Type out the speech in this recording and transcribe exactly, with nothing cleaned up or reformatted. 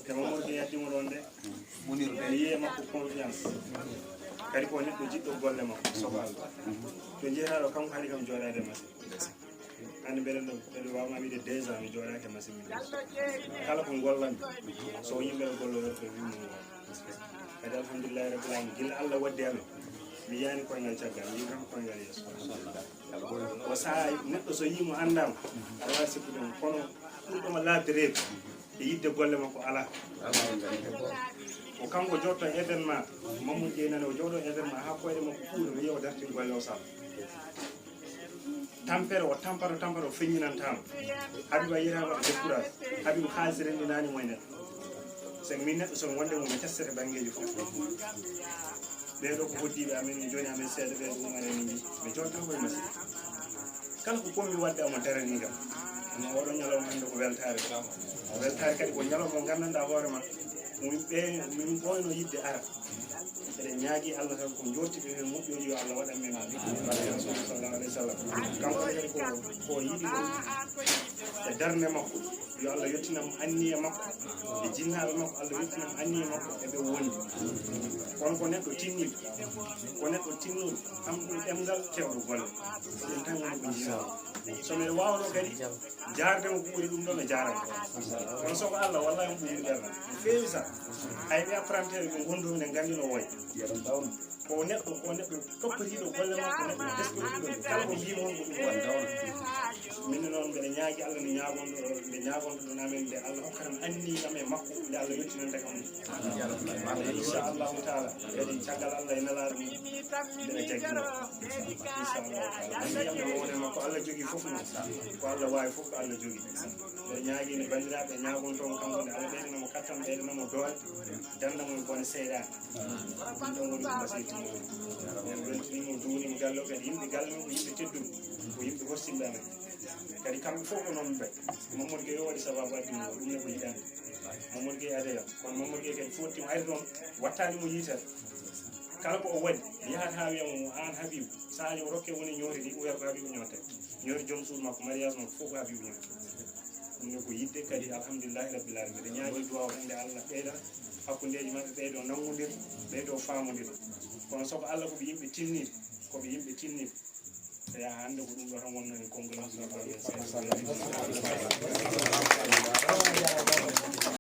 Te Mamadou Gueye yaddi mo ɗon de. Muniru de. Mi yiye makko confiance. Kadi ko neɗɗo jiɗɗo golle makko, soɓo Allah. To jeeɗaɗo kanko haɗi kam jooɗaade e machine. Hannde mbeɗen ɗo, mbeɗo waawma wiide deux ans mi jooɗaaki e machine min. Kala ko ngollanmi, so yimɓe ɗo gollo werto wi mo. Kadi alhamdulillahi rabbil alamin, gila Allah waddi amen, mi yiyani koyngal caggal, mi yiɗi tan koyngal yeeso. O saha neɗɗo so yii mo anndaama, a waawi sikkude mo, kono ɓurɗo mo laaɓde reedu e yiɗde golle makko alaa. Ko kanko jotto événement, Mamadou Gueye nani o jooɗo événement haa koyɗe makko ɓuura, mi yiya o dartin golle o sala. Tampere o tampata, tampata o feññinantaama. Habiba yiyata waɗa décourage. Habiba haalisi renndinaani mo e neɗɗo. Sen min neɗɗo son wonde mo mi testete banngeeji fof. Ɓee ɗo ko hoddiiɓe amen, mi jooni amen seeɗa ɓee ɗo umare min nji. Mi jooɗata koye masi. Kala ko pommi waɗde omo darani kam. Omo oɗo ñalawma hannde ko weltaare. Ko weltaare kadi ko ñalawma mo nganndanɗaa hoore ma. Min ɓe, min ɓooyno yiɗde ara. Eɗen ñaagi Allah tan ko jorti ɓe heen moƴƴooji yo Allah waɗan men. Barke Rasul sallallahu alaihi wasallam. Kanko kadi ko, ko yiɗi ko e darnde makko. Yo Allah yettinam anniya makko. E jinnaaɓe makko, Allah yettinam anniya makko e ɓe woni. Kono ko neɗɗo tinniiɗo. Ko neɗɗo tinnuɗo. Am ɗum ɗemngal kewɗo golle. Ɗum tan woni ko jinnaaɓe. So miɗo waawno kadi, jaarde mo ko ɓuri ɗum ɗo mi jaarata. Kono so ko Allah, wallahi on ɓuri ɓerɗe. No feewi sa. Hay ɓe apprenti ɓe ngondumi ne nganndi no woy. Ko neɗɗo, ko neɗɗo toppitiiɗo golle makko, neɗɗo deskotiiɗo, kala ko mbiimi on ko ɗum waɗa. Min noon mbeɗa ñaagi Allah nde ñaagonɗo, nde ñaagonɗo ɗum amen, nde Allah hokkata en anniya am e makko, nde Allah yettinanta kam. Inchallahu taala, kadi caggal Allah e nelaaɗo mum, mbeɗa jaggino. Inchallahu taala. Anniya am e wowle makko, Allah jogii fof noon. Ko Allah waawi fof, ko Allah jogii. Mbeɗa ñaagii nde banndiraaɓe ñaagonto mo kanko, nde Allah ɓeydana mo kattan, ɓeydana mo doole, danda mo e bone seyɗaane. Ɗum ɗon woni ko mbasiytii mo. En weltiniima, duwniima galle o, kadi yimɓe galle o ko yimɓe tedduɓe, ko yimɓe horsinde amen. Kadi kamɓe fof ko noon ɓe. Mamadou Gueye o waɗi sababu addi mo, ɗum ne ko yiɗande. Mamadou Gueye adoyam. Kono Mamadou Gueye kadi fotti mo ari ɗoon, wattaani mo yitere. Kala ko o waɗi, yahat haa wiya mo, aan Habib, Sadio rokke woni ñoori ɗi, oya ko Habib ñoote. Ñoori joom suudu makko, mariage makko fof ko Habib ñooti. Ɗum ne ko yiɗde kadi, alhamdulillahi rabbil alamin. Mbeɗa ñaagi duwaaw hannde Allah ɓeyda hakkundeeji maɓɓe, ɓeydo nanngondir, ɓeydo faamondir. Kono so ko Allah ko ɓe yimɓe tinniiɓe, ko ɓe yimɓe tinniiɓe. Eya, hannde ko ɗum ɗo tan wonno heen konngol.